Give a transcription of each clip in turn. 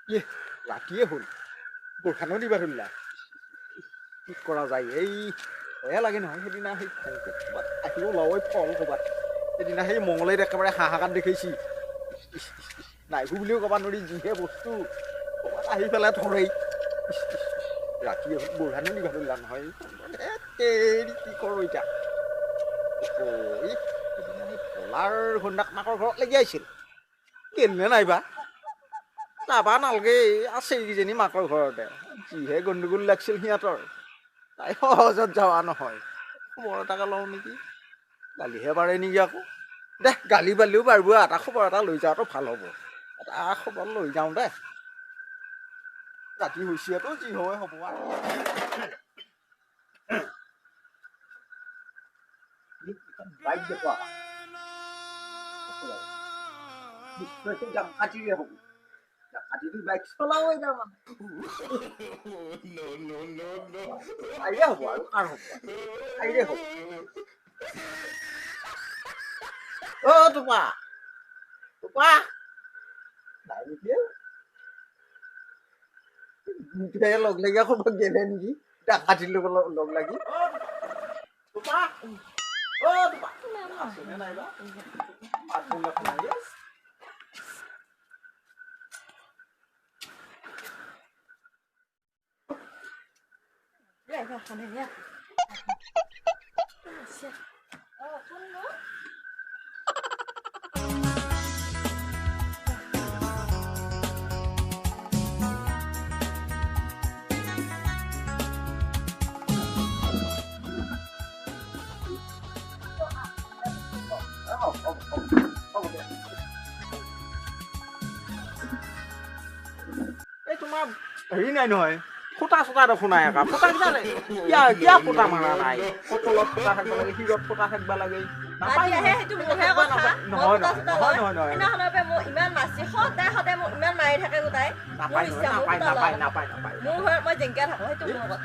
ইয়ে ৰাতিয়ে হ'ল, বৰষানো দিবা ধৰিলা, কি কৰা যায়? এই ভয়ে লাগে নহয়। সেইদিনা সেই ক'ৰবাত আহিব ওলাব ফল ক'ৰবাত, সেইদিনা সেই মঙলেত একেবাৰে হাহাকাৰ দেখাইছি, নাইভো বুলিও ক'ব নোৱাৰি, যিহে বস্তু ক'ৰবাত আহি পেলাই ধৰেই। ৰাতিয়ে হ'ল, বৰষানো দিবা ধৰিলা নহয়, কি কৰোঁ এতিয়া? এই সেইদিনা সেই পলাৰ ঘৈণীয়েক মাকৰ ঘৰত লাগি আহিছিল, গেল নে নাইবা? যাবা নালগে, আছে এইকেইজনী মাকৰ ঘৰতে। যিহে গণ্ডগোল লাগছিল সিহঁতৰ, তাই সহজত যোৱা নহয়। খবৰ এটাকে লওঁ নেকি, গালিহে পাৰে নেকি আকৌ? দে গালি পাৰিলেও পাৰিব, এটা খবৰ এটা লৈ যোৱাটো ভাল হ'ব। এটা খবৰ লৈ যাওঁ দে, ৰাতি হৈছেতো, যি হয় হ'ব আৰু। বাইক দেখুৱা নিশ্চয় ডাকাতিৰে হ'ব, ডাকাতিটো বাইক চলাবই তাৰমানে। তাইৰে হ'ব আৰু কাৰ হ'ব? তাইৰে হ'ব। অ টোপা টোপা নাই নেকি? দুটাই লগ লাগি ক'ৰবাত গেলে নেকি ডাকাতিৰ লগত লগ লাগি? টোপা অ টোপা আছেনে নাইবা? মাত বোল নাই। এই তোমাৰ হেৰি নাই নহয়, ফুটা চুটা দেখোন নাই, একা ফুটা কিয় ফুটা মাৰা নাই? কটলত ফুটা থাকিব লাগে, শিৰত ফুটা থাকিব লাগে।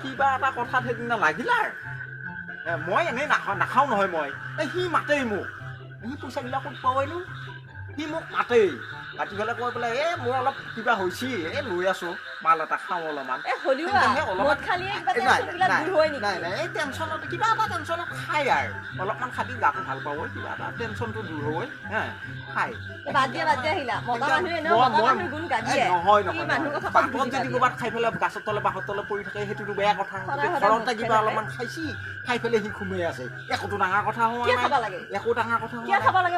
কিবা এটা কথাত সেইদিনা লাগিল আৰু মই এনেই নাখাওঁ নহয় মই। সি মাতেই মোক, সি পইচাবিলাক ক'ত পাৱাইনো? সি মোক মাতেই মাতি পেলাই কৈ পেলাই, এই মোৰ অলপ কিবা হৈছে, এই লৈ আছোঁ মাল এটা খাওঁ অলপমান। নাই নাই, এই টেনশ্যনত কিবা এটা টেনশ্যনত খাই আৰু অলপমান খাবি, গাটো ভাল পাব, কিবা এটা টেনশ্যনটো দূৰ হ'ব, হে খাই। নহয় নহয়, বাটত যদি ক'ৰবাত খাই পেলাই গাছৰ তলে বাঁহৰ তলে পৰি থাকে সেইটোতো বেয়া কথা। ঘৰতে কিবা অলপমান খাইছি, খাই পেলাই সি ঘুমাই আছে, একোতো ডাঙৰ কথা হোৱা নাই, একো ডাঙৰ কথা হোৱা নাই।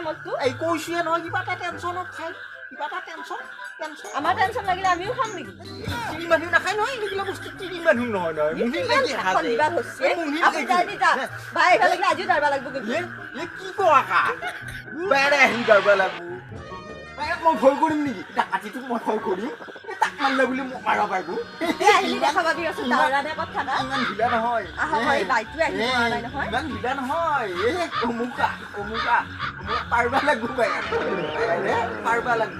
এই কৈছোৱে নহয়, কিবা এটা টেনশ্যনত খাই, কিবা এটা টেনশ্যন টেনশ্যন। আমাৰ টেনশ্যন লাগিলে আমিও খাম নেকি? তিনি মানুহ নাখায় নহয় এইবিলাক বস্তু, তিনি মানুহ নহয় নহয়। কি কোৱা কা বেৰে আহি গাব লাগব? মই ভয় কৰিম নেকি? ডাকাতিটোক মই ভয় কৰিম? তাক মাৰিলে বুলি মোক মাৰিব পাৰিব? ইমান ঢিলা নহয়, ইমান ঢিলা নহয়। এ অমুকা অমুকা পাৰিব লাগব, পাৰিব লাগব।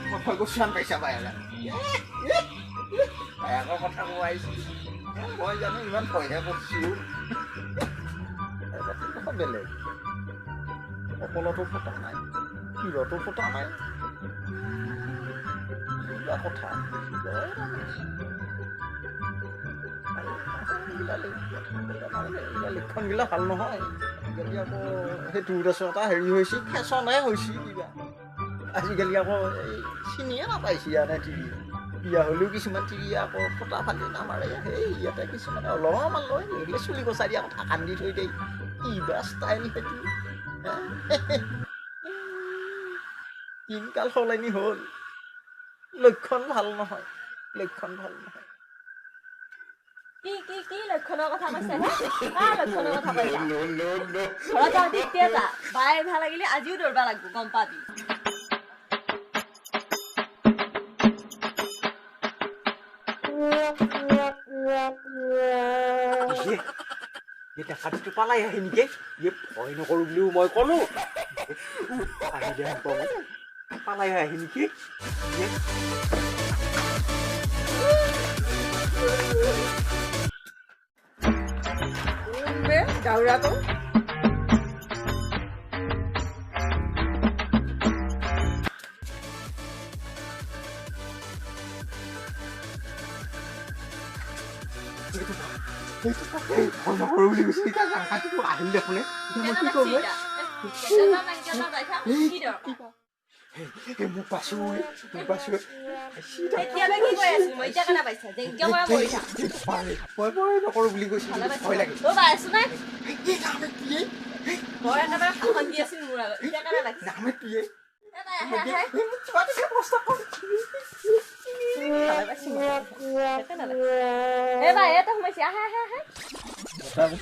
মই ভয় কৰিছো পাইছা বায়েৰে, বায়েকৰ কথা কোৱাইছো মই জানো, ইমান ভয়হে কৰিছো। বেলেগ কপালতো ফুটা নাই, শিৰতো ফুটা নাই, কিবা কথা। লক্ষণগিলা ভাল নহয়। আজিকালি আকৌ সেইটো এটা হেৰি হৈছে, ফেশ্বনহে হৈছে কিবা। আজিকালি আকৌ এই চিনিয়ে নাপাইছে ইয়াতে তিৰিয়ে। বিয়া হ'লেও কিছুমান তিৰিয়ে আকৌ ফটা ফালি নামাৰে, সেই ইয়াতে কিছুমানে অলপমান লয়, লৈ পেলাই চুলি কচাই দি আকৌ ঢাকান দি থৈ দিয়ে, কিবা ষ্টাইল সেইটো। দিনকাল সলনি হ'ল, লক্ষণ ভাল নহয়, লক্ষণ ভাল নহয়। কি কি কি লক্ষণৰ কথা কৈছে হে? কাৰ লক্ষণৰ কথা কৈছা? ঘৰত যাওঁতে এতিয়া যা, বাই ভাল লাগিলে আজিও দৌৰবা লাগব, গম পাবি। এই ডাকাতিটো পালাই আহে নেকি? এই ভয় নকৰোঁ বুলিও মই ক'লো, আহিলে পালাই আহে নেকি? দাউৰাটো ভয় নকৰোঁ বুলি কৈছে। এতিয়া জাংকাটো আহিল দেখোন, এতিয়া মই কি কৰোঁ? মোক পাইছোঁ, মোক পাইছোঁ। ভয় ভয় নকৰোঁ বুলি কৈছোঁ, ভয় লাগে। নামে কি?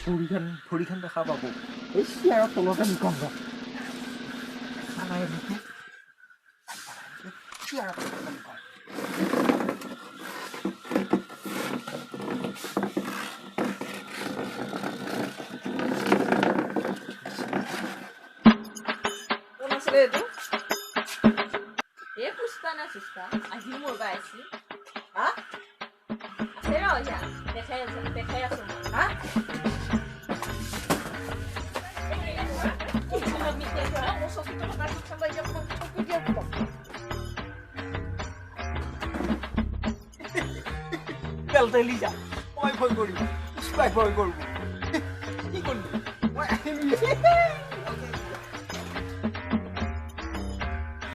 ভৰিখন ভৰিখন দেখা পাব। এই চেয়াৰৰ তলতে লুকাম ৰ। চেয়াৰৰ তলতে লুকাম। কোন আছিলে এইটো? এই পুষ্পা না সুষ্পা আহিও মোৰ পৰা আহিছিল। হা, আছে ৰ, এতিয়া দেখাই আছো, দেখাই আছো মই। হা, তেল তেলি যা, মই ভয় কৰিম, পুষ্পাই ভয় কৰিব।